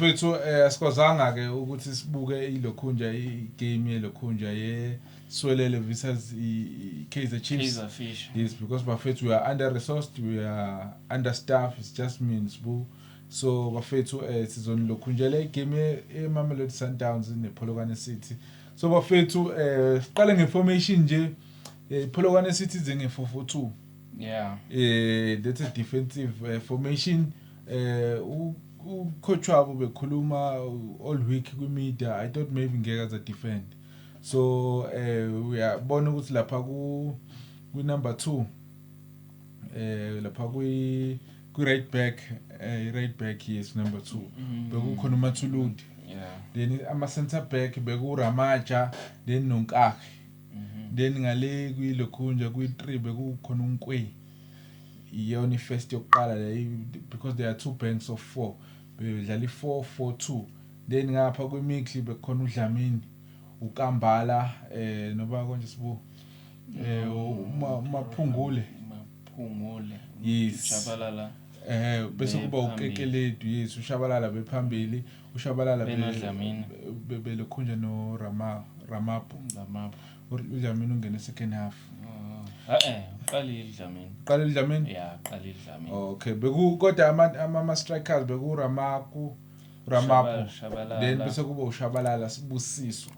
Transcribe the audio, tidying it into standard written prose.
Bafethu, asikwazanga ke ukuthi sibuke ilokhunja, igame yelokhunja ye Siwelele versus i-Kaizer Chiefs. Kaizer Fish. Yes, because bafethu, we are under resourced, we are understaffed. It's just me and Sbu. So bafethu, sizonilokhunjela igame ye-Mamelodi Sundowns nePolokwane City. So bafethu, siqale ngeformation nje. Polokwane City ize nge-442. That's a defensive formation. Ucoach wabo bekhuluma all week kwi-media. I thought maybe ngeke aze defend. So uyabona ukuthi lapha ku number 2, lapha kwi right back, right back, yes, number 2, bekukhona uMathuludi. Then ama center back bekuRamaja, then noNkakhe. Then ngale kuyilokhunja kwi3 bekukhona uNkwe. Iyona ifirst yokuqala le, because there are two banks of four, bedlala i-4-4-2. Then ngapha kwimiddle bekukhona uDlamini, uKambala, noba konje sibu uMaphungule. Maphungule. Yes. Shabalala. Bese kuba Bephambili. uKekeledu, yes, uShabalala bephambili, uShabalala BenoDlamini. Belokhunja no Ramapo. Lamapho. UDlamini ungene second half. Oh. Eh, uqalile Dlamini. Qala uDlamini. Yeah, uqalile Dlamini. Okay, beku kodwa ama strikers beku Ramapo. Shabalala. Then bese kuba uShabalala, Sibusiso.